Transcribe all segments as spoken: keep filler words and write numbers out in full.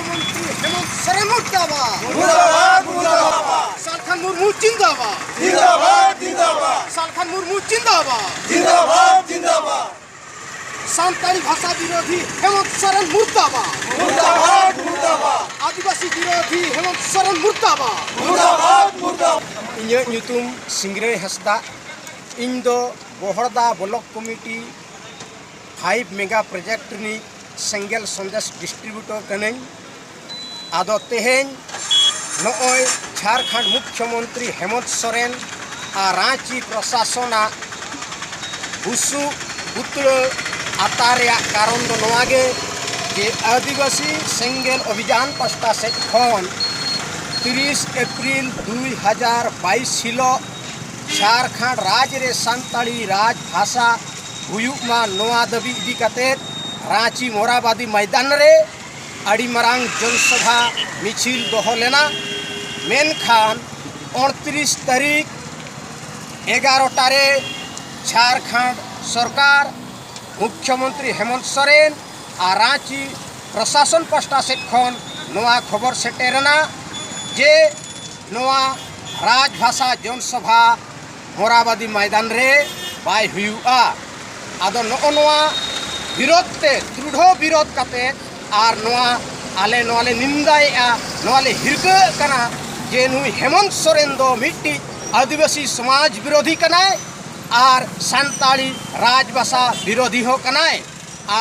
ᱢᱚᱱᱛᱨᱤ ᱦᱮᱢᱚᱱᱛ ᱥᱚᱨᱮᱱ ᱢᱩᱨᱫᱟᱵᱟᱫ᱾ ᱢᱩᱨᱫᱟᱵᱟᱫ, ᱢᱩᱨᱫᱟᱵᱟᱫ᱾ ᱥᱟᱞᱠᱷᱟᱱ ᱢᱩᱨᱢᱩ ᱡᱤᱱᱫᱟᱵᱟᱫ᱾ ᱡᱤᱱᱫᱟᱵᱟᱫ, ᱡᱤᱱᱫᱟᱵᱟᱫ᱾ ᱥᱟᱞᱠᱷᱟᱱ ᱢᱩᱨᱢᱩ ᱡᱤᱱᱫᱟᱵᱟᱫ᱾ ᱡᱤᱱᱫᱟᱵᱟᱫ, ᱡᱤᱱᱫᱟᱵᱟᱫ᱾ ᱥᱟᱱᱛᱟᱲᱤ ᱵᱷᱟᱥᱟ ᱵᱤᱨᱳᱫᱷᱤ ᱦᱮᱢᱚᱱᱛ ᱥᱚᱨᱮᱱ ᱢᱩᱨᱫᱟᱵᱟᱫ᱾ ᱢᱩᱨᱫᱟᱵᱟᱫ, ᱢᱩᱨᱫᱟᱵᱟᱫ᱾ ᱟᱹᱫᱤᱵᱟᱹᱥᱤ ᱵᱤᱨᱳᱫᱷᱤ ᱦᱮᱢᱚᱱᱛ ᱥᱚᱨᱮᱱ ᱢᱩᱨᱫᱟᱵᱟᱫ᱾ ᱢᱩᱨᱫᱟᱵᱟᱫ, ᱢᱩᱨᱫᱟᱵᱟᱫ᱾ ᱤᱧᱟᱹᱜ ᱧᱩᱛᱩᱢ ᱥᱤᱝᱨᱟᱹᱭ ᱦᱟᱸᱥᱫᱟ᱾ ᱤᱧ ᱫᱚ ᱵᱚᱦᱚᱲᱫᱟ ᱵᱞᱚᱠ ᱠᱚᱢᱤᱴᱤ ᱯᱷᱟᱭᱤᱵᱷ ᱢᱮᱜᱟ ᱯᱨᱚᱡᱮᱠᱴ ᱨᱤᱱᱤᱡ ᱥᱮᱸᱜᱮᱞ ᱥᱚᱱᱫᱮᱥ ᱰᱤᱥᱴᱨᱤᱵᱤᱭᱩᱴᱚᱨ ᱠᱟᱹᱱᱟᱹᱧ᱾ ᱟᱫᱚ ᱛᱮᱦᱮᱧ ᱱᱚᱜᱼᱚᱭ ᱡᱷᱟᱲᱠᱷᱚᱸᱰ ᱢᱩᱠᱷᱭᱚᱢᱚᱱᱛᱨᱤ ᱦᱮᱢᱚᱱᱛ ᱥᱚᱨᱮᱱ ᱟᱨ ᱨᱟᱸᱪᱤ ᱯᱨᱚᱥᱟᱥᱚᱱᱟᱜ ᱵᱩᱥᱩᱵ ᱯᱩᱛᱲᱟᱹ ᱟᱛᱟᱨ ᱨᱮᱭᱟᱜ ᱠᱟᱨᱚᱱ ᱫᱚ ᱱᱚᱣᱟ ᱜᱮ ᱡᱮ ᱟᱹᱫᱤᱵᱟᱹᱥᱤ ᱥᱮᱸᱜᱮᱞ ᱚᱵᱷᱤᱡᱟᱱ ᱯᱟᱥᱴᱟ ᱥᱮᱫ ᱠᱷᱚᱱ ᱛᱤᱨᱤᱥ ᱮᱯᱨᱤᱞ ᱫᱩᱭ ᱦᱟᱡᱟᱨ ᱵᱟᱭᱤᱥ ᱦᱤᱞᱳᱜ ᱡᱷᱟᱲᱠᱷᱚᱸᱰ ᱨᱟᱡᱽ ᱨᱮ ᱥᱟᱱᱛᱟᱲᱤ ᱨᱟᱡᱽ ᱵᱷᱟᱥᱟ ᱦᱩᱭᱩᱜ ᱢᱟ, ᱱᱚᱣᱟ ᱫᱟᱹᱵᱤ ᱤᱫᱤ ᱠᱟᱛᱮ ᱨᱟᱸᱪᱤ ᱢᱚᱨᱟᱵᱟᱫᱤ ᱢᱚᱭᱫᱟᱱ ᱨᱮ ᱟᱹᱰᱤ ᱢᱟᱨᱟᱝ ᱡᱚᱱᱥᱚᱵᱷᱟ ᱢᱤᱪᱷᱤᱞ ᱫᱚᱦᱚ ᱞᱮᱱᱟ᱾ ᱢᱮᱱᱠᱷᱟᱱ ᱩᱱᱛᱨᱤᱥ ᱛᱟᱹᱨᱤᱠᱷ ᱮᱜᱟᱨᱚᱴᱟ ᱨᱮ ᱡᱷᱟᱲᱠᱷᱚᱸᱰ ᱥᱚᱨᱠᱟᱨ, ᱢᱩᱠᱷᱭᱚᱢᱚᱱᱛᱨᱤ ᱦᱮᱢᱚᱱᱛ ᱥᱚᱨᱮᱱ ᱟᱨ ᱨᱟᱸᱪᱤ ᱯᱨᱚᱥᱟᱥᱚᱱ ᱯᱟᱥᱴᱟ ᱥᱮᱫ ᱠᱷᱚᱱ ᱱᱚᱣᱟ ᱠᱷᱚᱵᱚᱨ ᱥᱮᱴᱮᱨᱮᱱᱟ ᱡᱮ ᱱᱚᱣᱟ ᱨᱟᱡᱽᱵᱷᱟᱥᱟ ᱡᱚᱱᱥᱚᱵᱷᱟ ᱢᱚᱨᱟᱵᱟᱫᱤ ᱢᱚᱭᱫᱟᱱ ᱨᱮ ᱵᱟᱭ ᱦᱩᱭᱩᱜᱼᱟ᱾ ᱟᱫᱚ ᱱᱚᱜᱼᱚ ᱱᱚᱣᱟ ᱵᱤᱨᱳᱫᱷ ᱛᱮ, ᱫᱨᱩᱰᱷᱚ ᱵᱤᱨᱳᱫᱷ ᱠᱟᱛᱮ ᱟᱨ ᱱᱚᱣᱟ ᱟᱞᱮ ᱱᱚᱣᱟ ᱞᱮ ᱱᱤᱱᱫᱟᱭᱮᱫᱼᱟ, ᱱᱚᱣᱟ ᱞᱮ ᱦᱤᱨᱠᱟᱹᱜ ᱠᱟᱱᱟ ᱡᱮ ᱱᱩᱭ ᱦᱮᱢᱚᱱᱛ ᱥᱚᱨᱮᱱ ᱫᱚ ᱢᱤᱫᱴᱤᱡ ᱟᱹᱫᱤᱵᱟᱹᱥᱤ ᱥᱚᱢᱟᱡᱽ ᱵᱤᱨᱳᱫᱷᱤ ᱠᱟᱱᱟᱭ ᱟᱨ ᱥᱟᱱᱛᱟᱲᱤ ᱨᱟᱡᱽᱵᱷᱟᱥᱟ ᱵᱤᱨᱳᱫᱷᱤ ᱦᱚᱸ ᱠᱟᱱᱟᱭ᱾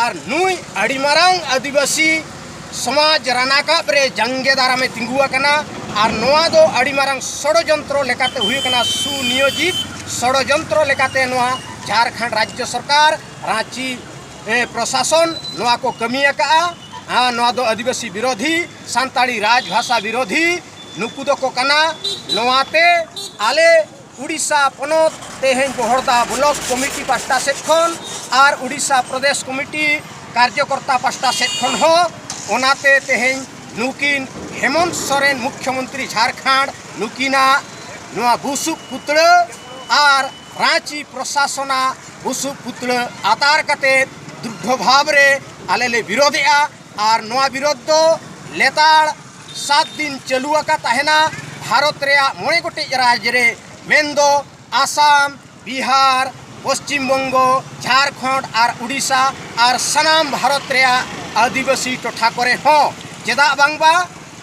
ᱟᱨ ᱱᱩᱭ ᱟᱹᱰᱤ ᱢᱟᱨᱟᱝ ᱟᱹᱫᱤᱵᱟᱹᱥᱤ ᱥᱚᱢᱟᱡᱽ ᱨᱟᱱᱟᱠᱟᱵ ᱨᱮ ᱡᱟᱸᱜᱮ ᱫᱟᱨᱟᱢᱮ ᱛᱤᱸᱜᱩ ᱟᱠᱟᱱᱟ᱾ ᱟᱨ ᱱᱚᱣᱟ ᱫᱚ ᱟᱹᱰᱤ ᱢᱟᱨᱟᱝ ᱥᱚᱲᱚᱡᱚᱱᱛᱨᱚ ᱞᱮᱠᱟᱛᱮ ᱦᱩᱭ ᱟᱠᱟᱱᱟ, ᱥᱩᱱᱤᱭᱳᱡᱤᱛ ᱥᱚᱲᱚᱡᱚᱱᱛᱨᱚ ᱞᱮᱠᱟᱛᱮ ᱱᱚᱣᱟ ᱡᱷᱟᱲᱠᱷᱚᱸᱰ ᱨᱟᱡᱽᱡᱚ ᱥᱚᱨᱠᱟᱨ, ᱨᱟᱸᱪᱤ, ᱮ, ᱯᱨᱚᱥᱟᱥᱚᱱ ᱱᱚᱣᱟ ᱠᱚ ᱠᱟᱹᱢᱤ ᱟᱠᱟᱫᱼᱟ᱾ ᱟᱨ ᱱᱚᱣᱟ ᱫᱚ ᱟᱹᱫᱤᱵᱟᱹᱥᱤ ᱵᱤᱨᱳᱫᱷᱤ, ᱥᱟᱱᱛᱟᱲᱤ ᱨᱟᱡᱽ ᱵᱷᱟᱥᱟ ᱵᱤᱨᱳᱫᱷᱤ ᱱᱩᱠᱩ ᱫᱚᱠᱚ ᱠᱟᱱᱟ᱾ ᱱᱚᱣᱟᱛᱮ ᱟᱞᱮ ᱩᱲᱤᱥᱥᱟ ᱯᱚᱱᱚᱛ ᱛᱮᱦᱮᱧ ᱵᱚᱦᱚᱲᱫᱟ ᱵᱞᱚᱠ ᱠᱚᱢᱤᱴᱤ ᱯᱟᱥᱴᱟ ᱥᱮᱫ ᱠᱷᱚᱱ ᱟᱨ ᱩᱲᱤᱥᱥᱟ ᱯᱨᱚᱫᱮᱥ ᱠᱚᱢᱤᱴᱤ ᱠᱟᱨᱡᱚᱠᱚᱨᱛᱟ ᱯᱟᱥᱴᱟ ᱥᱮᱫ ᱠᱷᱚᱱ ᱦᱚᱸ, ᱚᱱᱟᱛᱮ ᱛᱮᱦᱮᱧ ᱱᱩᱠᱤᱱ ᱦᱮᱢᱚᱱᱛ ᱥᱚᱨᱮᱱ ᱢᱩᱠᱷᱭᱚᱢᱚᱱᱛᱨᱤ ᱡᱷᱟᱲᱠᱷᱚᱸᱰ, ᱱᱩᱠᱤᱱᱟᱜ ᱱᱚᱣᱟ ᱵᱩᱥᱩᱵ ᱯᱩᱛᱲᱟᱹ ᱟᱨ ᱨᱟᱸᱪᱤ ᱯᱨᱚᱥᱟᱥᱚᱱᱟᱜ ᱵᱩᱥᱩᱵ ᱯᱩᱛᱲᱟᱹ ᱟᱛᱟᱨ ᱠᱟᱛᱮ ᱫᱨᱩᱰᱷᱚ ᱵᱷᱟᱵᱽ ᱨᱮ ᱟᱞᱮ ᱞᱮ ᱵᱤᱨᱳᱫᱷᱮᱜᱼᱟ᱾ ᱟᱨ ᱱᱚᱣᱟ ᱵᱤᱨᱳᱫᱷ ᱫᱚ ᱞᱮᱛᱟᱲ ᱥᱟᱛ ᱫᱤᱱ ᱪᱟᱹᱞᱩ ᱟᱠᱟ ᱛᱟᱦᱮᱱᱟ ᱵᱷᱟᱨᱚᱛ ᱨᱮᱭᱟᱜ ᱢᱚᱬᱮ ᱜᱚᱴᱮᱡ ᱨᱟᱡᱽ ᱨᱮ, ᱢᱮᱱᱫᱚ ᱟᱥᱟᱢ, ᱵᱤᱦᱟᱨ, ᱯᱚᱥᱪᱤᱢ ᱵᱚᱝᱜᱚ, ᱡᱷᱟᱲᱠᱷᱚᱸᱰ ᱟᱨ ᱩᱰᱤᱥᱟ ᱟᱨ ᱥᱟᱱᱟᱢ ᱵᱷᱟᱨᱚᱛ ᱨᱮᱭᱟᱜ ᱟᱹᱫᱤᱵᱟᱹᱥᱤ ᱴᱚᱴᱷᱟ ᱠᱚᱨᱮ ᱦᱚᱸ᱾ ᱪᱮᱫᱟᱜ ᱵᱟᱝᱢᱟ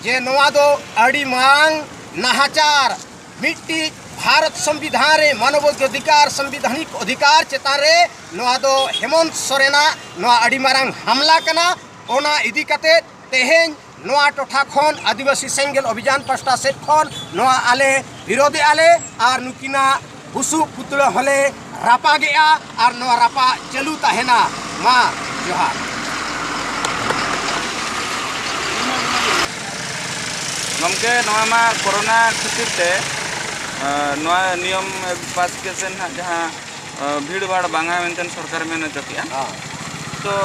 ᱡᱮ ᱱᱚᱣᱟ ᱫᱚ ᱟᱹᱰᱤ ᱢᱟᱨᱟᱝ ᱱᱟᱦᱟᱪᱟᱨ, ᱢᱤᱫᱴᱤᱡ ᱵᱷᱟᱨᱚᱛ ᱥᱚᱝᱵᱤᱫᱷᱟᱱ ᱨᱮ ᱢᱟᱱᱚᱵ ᱚᱫᱷᱤᱠᱟᱨ, ᱥᱚᱝᱵᱤᱫᱷᱟᱱᱤᱠ ᱚᱫᱷᱤᱠᱟᱨ ᱪᱮᱛᱟᱱ ᱨᱮ ᱱᱚᱣᱟ ᱫᱚ ᱦᱮᱢᱚᱱᱛ ᱥᱚᱨᱮᱱᱟᱜ ᱱᱚᱣᱟ ᱟᱹᱰᱤ ᱢᱟᱨᱟᱝ ᱦᱟᱢᱞᱟ ᱠᱟᱱᱟ᱾ ᱚᱱᱟ ᱤᱫᱤ ᱠᱟᱛᱮ ᱛᱮᱦᱮᱧ ᱱᱚᱣᱟ ᱴᱚᱴᱷᱟ ᱠᱷᱚᱱ ᱟᱹᱫᱤᱵᱟᱹᱥᱤ ᱥᱮᱸᱜᱮᱞ ᱚᱵᱷᱤᱡᱟᱱ ᱯᱟᱥᱴᱟ ᱥᱮᱫ ᱠᱷᱚᱱ ᱱᱚᱣᱟ ᱟᱞᱮ ᱵᱤᱨᱳᱫᱷᱮᱜᱼᱟ ᱞᱮ ᱟᱨ ᱱᱩᱠᱤᱱᱟᱜ ᱵᱩᱥᱩᱵ ᱯᱩᱛᱲᱟᱹ ᱦᱚᱸᱞᱮ ᱨᱟᱯᱟᱜᱮᱜᱼᱟ ᱟᱨ ᱱᱚᱣᱟ ᱨᱟᱯᱟᱜ ᱪᱟᱹᱞᱩ ᱛᱟᱦᱮᱱᱟ᱾ ᱢᱟ ᱡᱚᱦᱟᱨ᱾ ᱜᱚᱢᱠᱮ, ᱱᱚᱣᱟ ᱢᱟ ᱠᱳᱨᱳᱱᱟ ᱠᱷᱟᱹᱛᱤᱨ ᱛᱮ, ᱟᱸ, ᱱᱚᱣᱟ ᱱᱤᱭᱚᱢ ᱯᱟᱥ ᱠᱮᱫ ᱥᱮ ᱱᱟᱦᱟᱜ ᱡᱟᱦᱟᱸ, ᱟᱸ, ᱵᱷᱤᱲ ᱵᱷᱟᱲ ᱵᱟᱝᱟ ᱢᱮᱱᱛᱮ ᱥᱚᱨᱠᱟᱨ ᱢᱮᱱ ᱦᱚᱪᱚ ᱠᱮᱜᱼᱟ᱾ ᱦᱮᱸ᱾ ᱛᱚ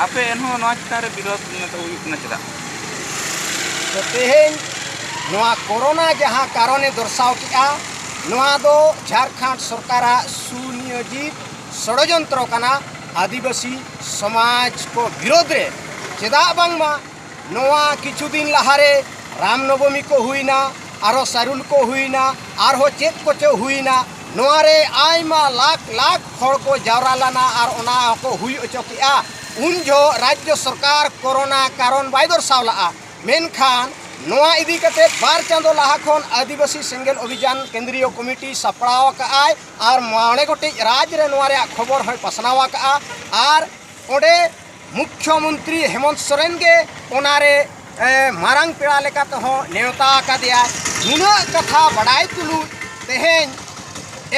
ᱟᱯᱮ ᱮᱱᱦᱚᱸ ᱱᱚᱣᱟ ᱪᱮᱛᱟᱱ ᱨᱮ ᱵᱤᱨᱳᱫᱷ ᱱᱤᱛᱚᱜ ᱦᱩᱭᱩᱜ ᱠᱟᱱᱟ ᱪᱮᱫᱟᱜ? ᱛᱚ ᱛᱮᱦᱮᱧ ᱱᱚᱣᱟ ᱠᱳᱨᱳᱱᱟ ᱡᱟᱦᱟᱸ ᱠᱟᱨᱚᱱᱮ ᱫᱚᱨᱥᱟᱣ ᱠᱮᱜᱼᱟ, ᱱᱚᱣᱟ ᱫᱚ ᱡᱷᱟᱲᱠᱷᱚᱸᱰ ᱥᱚᱨᱠᱟᱨᱟᱜ ᱥᱩᱱᱤᱭᱳᱡᱤᱛ ᱥᱚᱲᱚᱡᱚᱱᱛᱨᱚ ᱠᱟᱱᱟ ᱟᱹᱫᱤᱵᱟᱹᱥᱤ ᱥᱚᱢᱟᱡᱽ ᱠᱚ ᱵᱤᱨᱳᱫᱷ ᱨᱮ᱾ ᱪᱮᱫᱟᱜ ᱵᱟᱝᱢᱟ ᱱᱚᱣᱟ ᱠᱤᱪᱷᱩ ᱫᱤᱱ ᱞᱟᱦᱟᱨᱮ ᱨᱟᱢ ᱱᱚᱵᱚᱢᱤ ᱠᱚ ᱦᱩᱭᱱᱟ, ᱟᱨᱚ ᱥᱟᱨᱩᱞ ᱠᱚ ᱦᱩᱭᱱᱟ, ᱟᱨᱦᱚᱸ ᱪᱮᱫ ᱠᱚᱪᱚ ᱦᱩᱭᱱᱟ᱾ ᱱᱚᱣᱟ ᱨᱮ ᱟᱭᱢᱟ ᱞᱟᱠᱷ ᱞᱟᱠᱷ ᱦᱚᱲ ᱠᱚ ᱡᱟᱣᱨᱟ ᱞᱮᱱᱟ ᱟᱨ ᱚᱱᱟ ᱦᱚᱸᱠᱚ ᱦᱩᱭ ᱦᱚᱪᱚ ᱠᱮᱜᱼᱟ᱾ ᱩᱱ ᱡᱚᱦᱚᱜ ᱨᱟᱡᱽᱡᱚ ᱥᱚᱨᱠᱟᱨ ᱠᱳᱨᱳᱱᱟ ᱠᱟᱨᱚᱱ ᱵᱟᱭ ᱫᱚᱨᱥᱟᱣ ᱞᱟᱜᱼᱟ, ᱢᱮᱱᱠᱷᱟᱱ ᱱᱚᱣᱟ ᱤᱫᱤ ᱠᱟᱛᱮ ᱵᱟᱨ ᱪᱟᱸᱫᱚ ᱞᱟᱦᱟ ᱠᱷᱚᱱ ᱟᱹᱫᱤᱵᱟᱹᱥᱤ ᱥᱮᱸᱜᱮᱞ ᱚᱵᱷᱤᱡᱟᱱ ᱠᱮᱱᱫᱨᱤᱭᱚ ᱠᱚᱢᱤᱴᱤ ᱥᱟᱯᱲᱟᱣ ᱟᱠᱟᱫᱼᱟᱭ ᱟᱨ ᱢᱚᱬᱮ ᱜᱚᱴᱮᱡ ᱨᱟᱡᱽ ᱨᱮ ᱱᱚᱣᱟ ᱨᱮᱭᱟᱜ ᱠᱷᱚᱵᱚᱨ ᱦᱚᱸᱭ ᱯᱟᱥᱱᱟᱣ ᱟᱠᱟᱫᱼᱟ᱾ ᱟᱨ ᱚᱸᱰᱮ ᱢᱩᱠᱷᱭᱚᱢᱚᱱᱛᱨᱤ ᱦᱮᱢᱚᱱᱛ ᱥᱚᱨᱮᱱ ᱜᱮ ᱚᱱᱟᱨᱮ, ᱮ, ᱢᱟᱨᱟᱝ ᱯᱮᱲᱟ ᱞᱮᱠᱟ ᱛᱮᱦᱚᱸ ᱱᱮᱣᱛᱟ ᱟᱠᱟᱫᱮᱭᱟ᱾ ᱱᱩᱱᱟᱹᱜ ᱠᱟᱛᱷᱟ ᱵᱟᱰᱟᱭ ᱛᱩᱞᱩᱡ ᱛᱮᱦᱮᱧ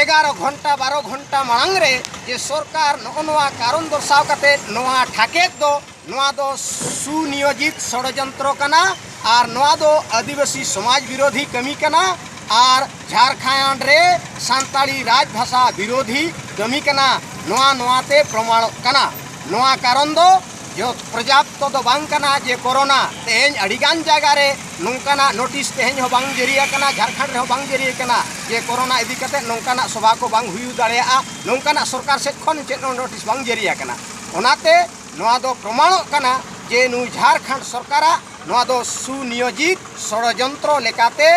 ᱮᱜᱟᱨᱚ ᱜᱷᱚᱱᱴᱟ, ᱵᱟᱨᱚ ᱜᱷᱚᱱᱴᱟ ᱢᱟᱲᱟᱝ ᱨᱮ ᱡᱮ ᱥᱚᱨᱠᱟᱨ ᱱᱚᱜᱼᱚ ᱱᱚᱣᱟ ᱠᱟᱨᱚᱱ ᱫᱚᱨᱥᱟᱣ ᱠᱟᱛᱮ ᱱᱚᱣᱟ ᱴᱷᱟᱠᱮᱫ ᱫᱚ, ᱱᱚᱣᱟ ᱫᱚ ᱥᱩᱱᱤᱭᱳᱡᱤᱛ ᱥᱚᱲᱚᱡᱚᱱᱛᱨᱚ ᱠᱟᱱᱟ ᱟᱨ ᱱᱚᱣᱟ ᱫᱚ ᱟᱹᱫᱤᱵᱟᱹᱥᱤ ᱥᱚᱢᱟᱡᱽ ᱵᱤᱨᱳᱫᱷᱤ ᱠᱟᱹᱢᱤ ᱠᱟᱱᱟ ᱟᱨ ᱡᱷᱟᱲᱠᱷᱚᱸᱰ ᱨᱮ ᱥᱟᱱᱛᱟᱲᱤ ᱨᱟᱡᱽ ᱵᱷᱟᱥᱟ ᱵᱤᱨᱳᱫᱷᱤ ᱠᱟᱹᱢᱤ ᱠᱟᱱᱟ᱾ ᱱᱚᱣᱟ, ᱱᱚᱣᱟᱛᱮ ᱯᱨᱚᱢᱟᱬᱚᱜ ᱠᱟᱱᱟ᱾ ᱱᱚᱣᱟ ᱠᱟᱨᱚᱱ ᱫᱚ ᱡᱚ-, ᱯᱨᱚᱡᱟᱯᱛᱚ ᱫᱚ ᱵᱟᱝ ᱠᱟᱱᱟ ᱡᱮ ᱠᱳᱨᱳᱱᱟ᱾ ᱛᱮᱦᱮᱧ ᱟᱹᱰᱤᱜᱟᱱ ᱡᱟᱭᱜᱟ ᱨᱮ ᱱᱚᱝᱠᱟᱱᱟᱜ ᱱᱳᱴᱤᱥ ᱛᱮᱦᱮᱧ ᱦᱚᱸ ᱵᱟᱝ ᱡᱟᱹᱨᱤ ᱟᱠᱟᱱᱟ, ᱡᱷᱟᱲᱠᱷᱚᱸᱰ ᱨᱮᱦᱚᱸ ᱵᱟᱝ ᱡᱟᱹᱨᱤ ᱟᱠᱟᱱᱟ ᱡᱮ ᱠᱳᱨᱳᱱᱟ ᱤᱫᱤ ᱠᱟᱛᱮ ᱱᱚᱝᱠᱟᱱᱟᱜ ᱥᱚᱵᱷᱟ ᱠᱚ ᱵᱟᱝ ᱦᱩᱭ ᱫᱟᱲᱮᱭᱟᱜᱼᱟ, ᱱᱚᱝᱠᱟᱱᱟᱜ ᱥᱚᱨᱠᱟᱨ ᱥᱮᱫ ᱠᱷᱚᱱ ᱪᱮᱫ ᱦᱚᱸ ᱱᱳᱴᱤᱥ ᱵᱟᱝ ᱡᱟᱹᱨᱤ ᱟᱠᱟᱱᱟ᱾ ᱚᱱᱟᱛᱮ ᱱᱚᱣᱟ ᱫᱚ ᱯᱨᱚᱢᱟᱬᱚᱜ ᱠᱟᱱᱟ ᱡᱮ ᱱᱩᱭ ᱡᱷᱟᱲᱠᱷᱚᱸᱰ ᱥᱚᱨᱠᱟᱨᱟᱜ ᱱᱚᱣᱟ ᱫᱚ ᱥᱩᱱᱤᱭᱳᱡᱤᱛ ᱥᱚᱲᱚᱡᱚᱱᱛᱨᱚ ᱞᱮᱠᱟᱛᱮ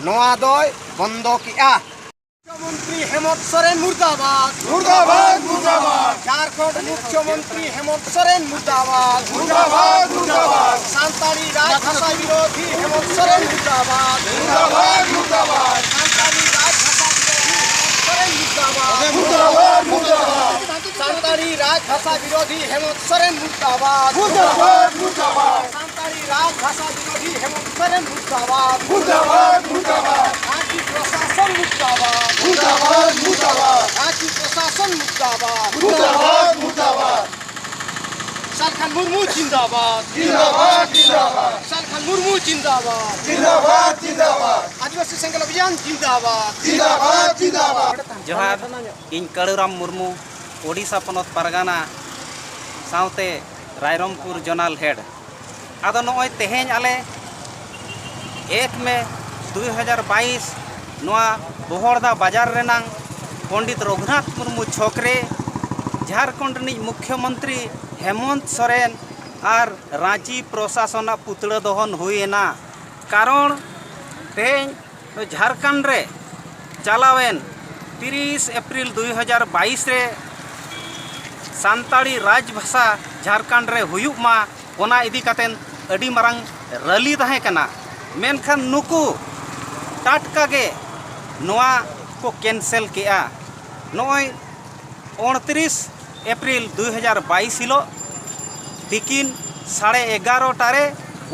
ᱱᱚᱣᱟ ᱫᱚᱭ ᱵᱚᱱᱫᱚ ᱠᱮᱜᱼᱟ᱾ ᱢᱩᱠᱷᱭᱚᱢᱚᱱᱛᱨᱤ ᱦᱮᱢᱚᱱᱛ ᱥᱚᱨᱮᱱ ᱢᱩᱨᱫᱟᱵᱟᱫ᱾ ᱢᱩᱨᱫᱟᱵᱟᱫ, ᱢᱩᱨᱫᱟᱵᱟᱫ᱾ ᱡᱷᱟᱲᱠᱷᱚᱸᱰ ᱢᱩᱠᱷᱭᱚᱢᱚᱱᱛᱨᱤ ᱦᱮᱢᱚᱱᱛ ᱥᱚᱨᱮᱱ ᱢᱩᱨᱫᱟᱵᱟᱫ᱾ ᱢᱩᱨᱫᱟᱵᱟᱫ, ᱢᱩᱨᱫᱟᱵᱟᱫ᱾ ᱥᱟᱱᱛᱟᱲᱤ ᱨᱟᱡᱽ ᱵᱷᱟᱥᱟ ᱵᱤᱨᱳᱫᱷᱤ ᱦᱮᱢᱚᱱᱛ ᱥᱚᱨᱮᱱ ᱢᱩᱨᱫᱟᱵᱟᱫ᱾ ᱢᱩᱨᱫᱟᱵᱟᱫ, ᱢᱩᱨᱫᱟᱵᱟᱫ᱾ ᱥᱟᱱᱛᱟᱲᱤ ᱨᱟᱡᱽ ᱵᱷᱟᱥᱟ ᱵᱤᱨᱳᱫᱷᱤ ᱦᱮᱢᱚᱱᱛ ᱥᱚᱨᱮᱱ ᱢᱩᱨᱫᱟᱵᱟᱫ᱾ ᱢᱩᱨᱫᱟᱵᱟᱫ, ᱢᱩᱨᱫᱟᱵᱟᱫ᱾ ᱥᱟᱱᱛᱟᱲᱤ ᱨᱟᱡᱽ ᱵᱷᱟᱥᱟ ᱵᱤᱨᱳᱫᱷᱤ ᱦᱮᱢᱚᱱᱛ ᱥᱚᱨᱮᱱ ᱢᱩᱨᱫᱟᱵᱟᱫ᱾ ᱢᱩᱨᱫᱟᱵᱟᱫ, ᱢᱩᱨᱫᱟᱵᱟᱫ᱾ ᱥᱟᱱᱛᱟᱲᱤ ᱨᱟᱡᱽ ᱵᱷᱟᱥᱟ ᱵᱤᱨᱳᱫᱷᱤ ᱦᱮᱢᱚᱱᱛ ᱥᱚᱨᱮᱱ ᱢᱩᱨᱫᱟᱵᱟᱫ᱾ ᱢᱩᱨᱫᱟᱵᱟᱫ, ᱢᱩᱨᱫᱟᱵᱟᱫ᱾ ᱨᱟᱸᱪᱤ ᱯᱨᱚᱥᱟᱥᱚᱱ ᱢᱩᱨᱫᱟᱵᱟᱫ᱾ ᱢᱩᱨᱫᱟᱵᱟᱫ, ᱢᱩᱨᱫᱟᱵᱟᱫ᱾ ᱨᱟᱸᱪᱤ ᱯᱨᱚᱥᱟᱥᱚᱱ ᱢᱩᱨᱫᱟᱵᱟᱫ᱾ ᱢᱩᱨᱫᱟᱵᱟᱫ, ᱢᱩᱨᱫᱟᱵᱟᱫ᱾ ᱥᱟᱞᱠᱷᱟᱱ ᱢᱩᱨᱢᱩ ᱡᱤᱱᱫᱟᱵᱟᱫ᱾ ᱡᱤᱱᱫᱟᱵᱟᱫ, ᱡᱤᱱᱫᱟᱵᱟᱫ᱾ ᱥᱟᱞᱠᱷᱟᱱ ᱢᱩᱨᱢᱩ ᱡᱤᱱᱫᱟᱵᱟᱫ᱾ ᱡᱤᱱᱫᱟᱵᱟᱫ, ᱡᱤᱱᱫᱟᱵᱟᱫ᱾ ᱟᱹᱫᱤᱵᱟᱹᱥᱤ ᱥᱮᱸᱜᱮᱞ ᱚᱵᱷᱤᱡᱟᱱ ᱡᱤᱱᱫᱟᱵᱟᱫ᱾ ᱡᱤᱱᱫᱟᱵᱟᱫ, ᱡᱤᱱᱫᱟᱵᱟᱫ᱾ ᱡᱚᱦᱟᱨ, ᱤᱧ ᱠᱟᱹᱲᱩᱨᱟᱢ ᱢᱩᱨᱢᱩ, ᱳᱰᱤᱥᱟ ᱯᱚᱱᱚᱛ ᱯᱟᱨᱜᱟᱱᱟ ᱥᱟᱶᱛᱮ ᱨᱟᱭᱨᱚᱝᱯᱩᱨ ᱡᱚᱱᱟᱞ ᱦᱮᱰ᱾ ᱟᱫᱚ ᱱᱚᱜᱼᱚᱭ ᱛᱮᱦᱮᱧ ᱟᱞᱮ ᱮᱠ ᱢᱮ ᱫᱩᱭ ᱦᱟᱡᱟᱨ ᱵᱟᱭᱤᱥ ᱱᱚᱣᱟ ᱵᱚᱦᱚᱲᱫᱟ ᱵᱟᱡᱟᱨ ᱨᱮᱱᱟᱝ ᱯᱚᱱᱰᱤᱛ ᱨᱚᱜᱷᱩᱱᱟᱛᱷ ᱢᱩᱨᱢᱩ ᱪᱷᱚᱠ ᱨᱮ ᱡᱷᱟᱲᱠᱷᱚᱸᱰ ᱨᱤᱱᱤᱡ ᱢᱩᱠᱷᱭᱚᱢᱚᱱᱛᱨᱤ ᱦᱮᱢᱚᱱᱛ ᱥᱚᱨᱮᱱ ᱟᱨ ᱨᱟᱸᱪᱤ ᱯᱨᱚᱥᱟᱥᱚᱱᱟᱜ ᱯᱩᱛᱲᱟᱹ ᱫᱚᱦᱚᱱ ᱦᱩᱭ ᱮᱱᱟ᱾ ᱠᱟᱨᱚᱱ ᱛᱮᱦᱮᱧ ᱡᱷᱟᱲᱠᱷᱚᱸᱰ ᱨᱮ ᱪᱟᱞᱟᱣᱮᱱ ᱛᱤᱨᱤᱥ ᱮᱯᱨᱤᱞ ᱫᱩᱭ ᱦᱟᱡᱟᱨ ᱵᱟᱭᱤᱥ ᱨᱮ ᱥᱟᱱᱛᱟᱲᱤ ᱨᱟᱡᱽ ᱵᱷᱟᱥᱟ ᱡᱷᱟᱲᱠᱷᱚᱸᱰ ᱨᱮ ᱦᱩᱭᱩᱜ ᱢᱟ, ᱚᱱᱟ ᱤᱫᱤ ᱠᱟᱛᱮᱱ ᱟᱹᱰᱤ ᱢᱟᱨᱟᱝ ᱨᱟᱹᱞᱤ ᱛᱟᱦᱮᱸ ᱠᱟᱱᱟ᱾ ᱢᱮᱱᱠᱷᱟᱱ ᱱᱩᱠᱩ ᱴᱟᱴᱠᱟ ᱜᱮ ᱱᱚᱣᱟ ᱠᱚ ᱠᱮᱱᱥᱮᱞ ᱠᱮᱜᱼᱟ᱾ ᱱᱚᱜᱼᱚᱭ ᱩᱱᱛᱨᱤᱥ ᱮᱯᱨᱤᱞ ᱫᱩᱭ ᱦᱟᱡᱟᱨ ᱵᱟᱭᱤᱥ ᱦᱤᱞᱳᱜ ᱛᱤᱠᱤᱱ ᱥᱟᱲᱮ ᱮᱜᱟᱨᱚᱴᱟ ᱨᱮ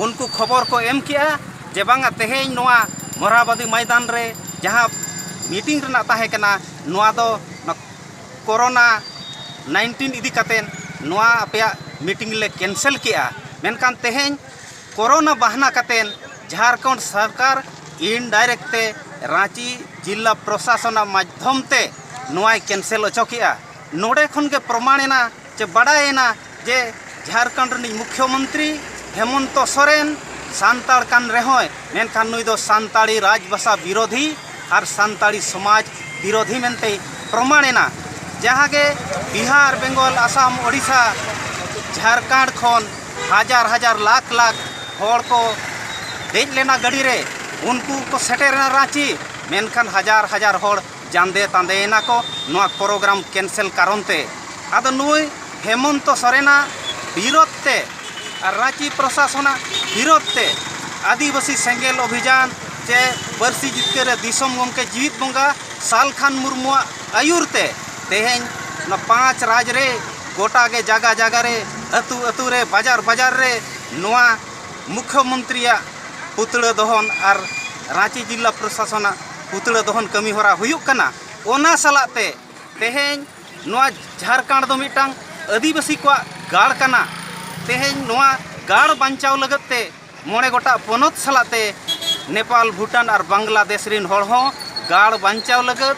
ᱩᱱᱠᱩ ᱠᱷᱚᱵᱚᱨ ᱠᱚ ᱮᱢ ᱠᱮᱜᱼᱟ ᱡᱮ ᱵᱟᱝᱟ, ᱛᱮᱦᱮᱧ ᱱᱚᱣᱟ ᱢᱚᱨᱟᱵᱟᱫᱤ ᱢᱚᱭᱫᱟᱱ ᱨᱮ ᱡᱟᱦᱟᱸ ᱢᱤᱴᱤᱝ ᱨᱮᱱᱟᱜ ᱛᱟᱦᱮᱸ ᱠᱟᱱᱟ, ᱱᱚᱣᱟ ᱫᱚ ᱠᱳᱨᱳᱱᱟ ᱱᱟᱭᱤᱱᱴᱤᱱ ᱤᱫᱤ ᱠᱟᱛᱮ ᱱᱚᱣᱟ ᱟᱯᱮᱭᱟᱜ ᱢᱤᱴᱤᱝ ᱞᱮ ᱠᱮᱱᱥᱮᱞ ᱠᱮᱜᱼᱟ᱾ ᱢᱮᱱᱠᱷᱟᱱ ᱛᱮᱦᱮᱧ ᱠᱳᱨᱳᱱᱟ ᱵᱟᱦᱱᱟ ᱠᱟᱛᱮ ᱡᱷᱟᱲᱠᱷᱚᱸᱰ ᱥᱚᱨᱠᱟᱨ ᱤᱱᱰᱟᱭᱨᱮᱠᱴ ᱛᱮ ᱨᱟᱸᱪᱤ ᱡᱤᱞᱟ ᱯᱨᱚᱥᱟᱥᱚᱱᱟᱜ ᱢᱟᱫᱽᱫᱷᱚᱢ ᱛᱮ ᱱᱚᱣᱟᱭ ᱠᱮᱱᱥᱮᱞ ᱚᱪᱚ ᱠᱮᱜᱼᱟ᱾ ᱱᱚᱰᱮ ᱠᱷᱚᱱ ᱜᱮ ᱯᱨᱚᱢᱟᱬ ᱮᱱᱟ ᱪᱮ ᱵᱟᱰᱟᱭ ᱮᱱᱟ ᱡᱮ ᱡᱷᱟᱲᱠᱷᱚᱸᱰ ᱨᱤᱱᱤᱡ ᱢᱩᱠᱷᱭᱚᱢᱚᱱᱛᱨᱤ ᱦᱮᱢᱚᱱᱛᱚ ᱥᱚᱨᱮᱱ ᱥᱟᱱᱛᱟᱲ ᱠᱟᱱ ᱨᱮᱦᱚᱸᱭ, ᱢᱮᱱᱠᱷᱟᱱ ᱱᱩᱭ ᱫᱚ ᱥᱟᱱᱛᱟᱲᱤ ᱨᱟᱡᱽᱵᱷᱟᱥᱟ ᱵᱤᱨᱳᱫᱷᱤ ᱟᱨ ᱥᱟᱱᱛᱟᱲᱤ ᱥᱚᱢᱟᱡᱽ ᱵᱤᱨᱳᱫᱷᱤ ᱢᱮᱱᱛᱮᱭ ᱯᱨᱚᱢᱟᱬ ᱮᱱᱟ᱾ ᱡᱟᱦᱟᱸ ᱜᱮ ᱵᱤᱦᱟᱨ, ᱵᱮᱝᱜᱚᱞ, ᱟᱥᱟᱢ, ᱳᱰᱤᱥᱟ, ᱡᱷᱟᱲᱠᱷᱚᱸᱰ ᱠᱷᱚᱱ ᱦᱟᱡᱟᱨ ᱦᱟᱡᱟᱨ, ᱞᱟᱠᱷ ᱞᱟᱠᱷ ᱦᱚᱲ ᱠᱚ ᱫᱮᱡ ᱞᱮᱱᱟ ᱜᱟᱹᱰᱤ ᱨᱮ, ᱩᱱᱠᱩ ᱠᱚ ᱥᱮᱴᱮᱨᱮᱱᱟ ᱨᱟᱸᱪᱤ, ᱢᱮᱱᱠᱷᱟᱱ ᱦᱟᱡᱟᱨ ᱦᱟᱡᱟᱨ ᱦᱚᱲ ᱡᱟᱸᱫᱮ ᱛᱟᱸᱫᱮᱭᱮᱱᱟ ᱠᱚ ᱱᱚᱣᱟ ᱯᱨᱳᱜᱨᱟᱢ ᱠᱮᱱᱥᱮᱞ ᱠᱟᱨᱚᱱ ᱛᱮ᱾ ᱟᱫᱚ ᱱᱩᱭ ᱦᱮᱢᱚᱱᱛᱚ ᱥᱚᱨᱮᱱᱟᱜ ᱵᱤᱨᱳᱫᱷ ᱛᱮ ᱟᱨ ᱨᱟᱸᱪᱤ ᱯᱨᱚᱥᱟᱥᱚᱱᱟᱜ ᱵᱤᱨᱳᱫᱷ ᱛᱮ ᱟᱹᱫᱤᱵᱟᱹᱥᱤ ᱥᱮᱸᱜᱮᱞ ᱚᱵᱷᱤᱡᱟᱱ ᱪᱮ ᱯᱟᱹᱨᱥᱤ ᱡᱤᱛᱠᱟᱹᱨ ᱨᱮ ᱫᱤᱥᱚᱢ ᱜᱚᱢᱠᱮ ᱡᱤᱣᱤᱫ ᱵᱚᱸᱜᱟ ᱥᱟᱞ ᱠᱷᱟᱱ ᱢᱩᱨᱢᱩᱣᱟᱜ ᱟᱹᱭᱩᱨ ᱛᱮ ᱛᱮᱦᱮᱧ ᱚᱱᱟ ᱯᱟᱸᱪ ᱨᱟᱡᱽ ᱨᱮ ᱜᱚᱴᱟ ᱜᱮ ᱡᱟᱜᱟ ᱡᱟᱜᱟ ᱨᱮ, ᱟᱹᱛᱩ ᱟᱹᱛᱩ ᱨᱮ, ᱵᱟᱡᱟᱨ ᱵᱟᱡᱟᱨ ᱨᱮ ᱱᱚᱣᱟ ᱢᱩᱠᱷᱭᱚᱢᱚᱱᱛᱨᱤᱭᱟᱜ ᱯᱩᱛᱲᱟᱹ ᱫᱚᱦᱚᱱ ᱟᱨ ᱨᱟᱸᱪᱤ ᱡᱤᱞᱟ ᱯᱨᱚᱥᱟᱥᱚᱱᱟᱜ ᱯᱩᱛᱲᱟᱹ ᱫᱚᱦᱚᱱ ᱠᱟᱹᱢᱤ ᱦᱚᱨᱟ ᱦᱩᱭᱩᱜ ᱠᱟᱱᱟ᱾ ᱚᱱᱟ ᱥᱟᱞᱟᱜ ᱛᱮ ᱛᱮᱦᱮᱧ ᱱᱚᱣᱟ ᱡᱷᱟᱲᱠᱷᱚᱸᱰ ᱫᱚ ᱢᱤᱫᱴᱟᱝ ᱟᱹᱫᱤᱵᱟᱹᱥᱤ ᱠᱚᱣᱟᱜ ᱜᱟᱲ ᱠᱟᱱᱟ᱾ ᱛᱮᱦᱮᱧ ᱱᱚᱣᱟ ᱜᱟᱲ ᱵᱟᱧᱪᱟᱣ ᱞᱟᱹᱜᱤᱫ ᱛᱮ ᱢᱚᱬᱮ ᱜᱚᱴᱟᱝ ᱯᱚᱱᱚᱛ ᱥᱟᱞᱟᱜ ᱛᱮ ᱱᱮᱯᱟᱞ, ᱵᱷᱩᱴᱟᱱ ᱟᱨ ᱵᱟᱝᱞᱟᱫᱮᱥ ᱨᱤᱱ ᱦᱚᱲ ᱦᱚᱸ ᱜᱟᱲ ᱵᱟᱧᱪᱟᱣ ᱞᱟᱹᱜᱤᱫ,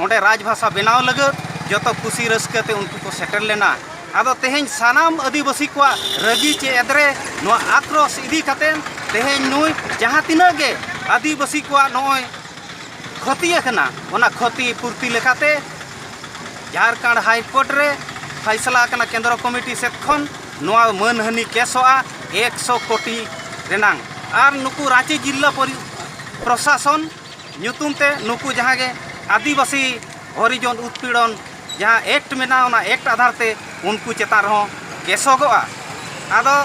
ᱚᱸᱰᱮ ᱨᱟᱡᱽ ᱵᱷᱟᱥᱟ ᱵᱮᱱᱟᱣ ᱞᱟᱹᱜᱤᱫ ᱡᱚᱛᱚ ᱠᱩᱥᱤ ᱨᱟᱹᱥᱠᱟᱹ ᱛᱮ ᱩᱱᱠᱩ ᱠᱚ ᱥᱮᱴᱮᱨ ᱞᱮᱱᱟ᱾ ᱟᱫᱚ ᱛᱮᱦᱮᱧ ᱥᱟᱱᱟᱢ ᱟᱹᱫᱤᱵᱟᱹᱥᱤ ᱠᱚᱣᱟᱜ ᱨᱟᱹᱜᱤ ᱪᱮ ᱮᱫᱽᱨᱮ, ᱱᱚᱣᱟ ᱟᱠᱨᱳᱥ ᱤᱫᱤ ᱠᱟᱛᱮ ᱛᱮᱦᱮᱧ ᱱᱩᱭ ᱡᱟᱦᱟᱸ ᱛᱤᱱᱟᱹᱜ ᱜᱮ ᱟᱹᱫᱤᱵᱟᱹᱥᱤ ᱠᱚᱣᱟᱜ ᱱᱚᱜᱼᱚᱭ ᱠᱷᱚᱛᱤ ᱟᱠᱟᱱᱟ, ᱚᱱᱟ ᱠᱷᱚᱛᱤ ᱯᱩᱨᱛᱤ ᱞᱮᱠᱟᱛᱮ ᱡᱷᱟᱲᱠᱷᱚᱸᱰ ᱦᱟᱭ ᱠᱳᱨᱴ ᱨᱮ ᱯᱷᱟᱭᱥᱟᱞᱟ ᱟᱠᱟᱱᱟ ᱠᱮᱱᱫᱨᱚ ᱠᱚᱢᱤᱴᱤ ᱥᱮᱫ ᱠᱷᱚᱱ, ᱱᱚᱣᱟ ᱢᱟᱹᱱᱦᱟᱹᱱᱤ ᱠᱮᱥᱚᱜᱼᱟ ᱮᱠᱥᱚ ᱠᱳᱴᱤ ᱨᱮᱱᱟᱝ᱾ ᱟᱨ ᱱᱩᱠᱩ ᱨᱟᱸᱪᱤ ᱡᱤᱞᱟ ᱯᱚᱨᱤ-, ᱯᱨᱚᱥᱟᱥᱚᱱ ᱧᱩᱛᱩᱢ ᱛᱮ ᱱᱩᱠᱩ ᱡᱟᱦᱟᱸ ᱜᱮ ᱟᱹᱫᱤᱵᱟᱹᱥᱤ ᱦᱚᱨᱤᱡᱚᱱ ᱩᱛᱯᱤᱲᱚᱱ ᱡᱟᱦᱟᱸ ᱮᱠᱴ ᱢᱮᱱᱟᱜᱼᱟ, ᱚᱱᱟ ᱮᱠᱴ ᱟᱫᱷᱟᱨ ᱛᱮ ᱩᱱᱠᱩ ᱪᱮᱛᱟᱱ ᱨᱮᱦᱚᱸ ᱠᱮᱥᱚᱜᱚᱜᱼᱟ᱾ ᱟᱫᱚ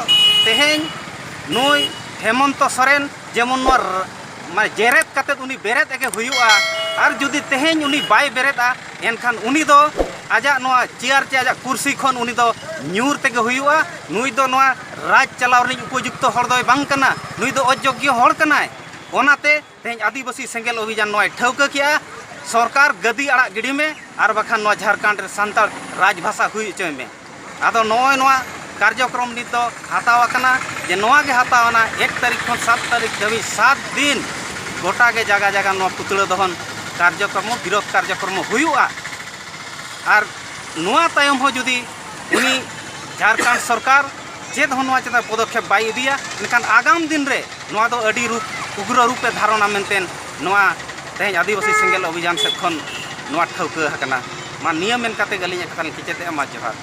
ᱛᱮᱦᱮᱧ ᱱᱩᱭ ᱦᱮᱢᱚᱱᱛᱚ ᱥᱚᱨᱮᱱ ᱡᱮᱢᱚᱱ ᱱᱚᱣᱟ ᱨ-, ᱢᱟᱱᱮ ᱡᱮᱨᱮᱫ ᱠᱟᱛᱮᱫ ᱩᱱᱤ ᱵᱮᱨᱮᱫ ᱮᱜᱮ ᱦᱩᱭᱩᱜᱼᱟ᱾ ᱟᱨ ᱡᱩᱫᱤ ᱛᱮᱦᱮᱧ ᱩᱱᱤ ᱵᱟᱭ ᱵᱮᱨᱮᱫᱼᱟ, ᱮᱱᱠᱷᱟᱱ ᱩᱱᱤ ᱫᱚ ᱟᱡᱟᱜ ᱱᱚᱣᱟ ᱪᱮᱭᱟᱨ ᱪᱮ ᱟᱡᱟᱜ ᱠᱩᱨᱥᱤ ᱠᱷᱚᱱ ᱩᱱᱤ ᱫᱚ ᱧᱩᱨ ᱛᱮᱜᱮ ᱦᱩᱭᱩᱜᱼᱟ᱾ ᱱᱩᱭ ᱫᱚ ᱱᱚᱣᱟ ᱨᱟᱡᱽ ᱪᱟᱞᱟᱣ ᱨᱤᱱᱤᱡ ᱩᱯᱚᱡᱩᱠᱛᱚ ᱦᱚᱲ ᱫᱚᱭ ᱵᱟᱝ ᱠᱟᱱᱟ, ᱱᱩᱭ ᱫᱚ ᱚᱡᱳᱜᱽᱜᱚ ᱦᱚᱲ ᱠᱟᱱᱟᱭ᱾ ᱚᱱᱟᱛᱮ ᱛᱮᱦᱮᱧ ᱟᱹᱫᱤᱵᱟᱹᱥᱤ ᱥᱮᱸᱜᱮᱞ ᱚᱵᱷᱤᱡᱟᱱ ᱱᱚᱣᱟᱭ ᱴᱷᱟᱹᱣᱠᱟᱹ ᱠᱮᱜᱼᱟ, ᱥᱚᱨᱠᱟᱨ ᱜᱟᱹᱫᱤ ᱟᱲᱟᱜ ᱜᱤᱰᱤ ᱢᱮ, ᱟᱨ ᱵᱟᱠᱷᱟᱱ ᱱᱚᱣᱟ ᱡᱷᱟᱲᱠᱷᱚᱸᱰ ᱨᱮ ᱥᱟᱱᱛᱟᱲ ᱨᱟᱡᱽ ᱵᱷᱟᱥᱟ ᱦᱩᱭ ᱦᱚᱪᱚᱭ ᱢᱮ᱾ ᱟᱫᱚ ᱱᱚᱜᱼᱚᱭ ᱱᱚᱣᱟ ᱠᱟᱨᱡᱚᱠᱨᱚᱢ ᱱᱤᱛ ᱫᱚ ᱦᱟᱛᱟᱣ ᱟᱠᱟᱱᱟ, ᱡᱮ ᱱᱚᱣᱟ ᱜᱮ ᱦᱟᱛᱟᱣ ᱮᱱᱟ ᱮᱠ ᱛᱟᱹᱨᱤᱠᱷ ᱠᱷᱚᱱ ᱥᱟᱛ ᱛᱟᱹᱨᱤᱠᱷ ᱫᱷᱟᱹᱵᱤᱡ ᱥᱟᱛ ᱫᱤᱱ ᱜᱚᱴᱟ ᱜᱮ ᱡᱟᱭᱜᱟ ᱡᱟᱭᱜᱟ ᱱᱚᱣᱟ ᱯᱩᱛᱲᱟᱹ ᱫᱚᱦᱚᱱ ᱠᱟᱨᱡᱚᱠᱨᱚᱢ, ᱵᱤᱨᱳᱫᱷ ᱠᱟᱨᱡᱚᱠᱨᱚᱢ ᱦᱩᱭᱩᱜᱼᱟ᱾ ᱟᱨ ᱱᱚᱣᱟ ᱛᱟᱭᱚᱢ ᱦᱚᱸ ᱡᱩᱫᱤ ᱩᱱᱤ ᱡᱷᱟᱲᱠᱷᱚᱸᱰ ᱥᱚᱨᱠᱟᱨ ᱪᱮᱫ ᱦᱚᱸ ᱱᱚᱣᱟ ᱪᱮᱛᱟᱱ ᱯᱚᱫᱚᱠᱷᱮᱯ ᱵᱟᱭ ᱤᱫᱤᱭᱟ, ᱮᱱᱠᱷᱟᱱ ᱟᱜᱟᱢ ᱫᱤᱱ ᱨᱮ ᱱᱚᱣᱟ ᱫᱚ ᱟᱹᱰᱤ ᱨᱩᱯ, ᱩᱜᱽᱨᱚ ᱨᱩᱯᱮ ᱫᱷᱟᱨᱚᱱᱟ ᱢᱮᱱᱛᱮ ᱱᱚᱣᱟ ᱛᱮᱦᱮᱧ ᱟᱹᱫᱤᱵᱟᱹᱥᱤ ᱥᱮᱸᱜᱮᱞ ᱚᱵᱷᱤᱡᱟᱱ ᱥᱮᱫ ᱠᱷᱚᱱ ᱱᱚᱣᱟ ᱴᱷᱟᱹᱣᱠᱟᱹ ᱟᱠᱟᱱᱟ᱾ ᱢᱟ ᱱᱤᱭᱟᱹ ᱢᱮᱱ ᱠᱟᱛᱮ ᱜᱮ ᱟᱹᱞᱤᱧᱟᱜ ᱠᱟᱛᱷᱟ ᱞᱤᱧ ᱠᱮᱪᱮᱫᱮᱜᱼᱟ᱾ ᱢᱟ ᱡᱚᱦᱟᱨ᱾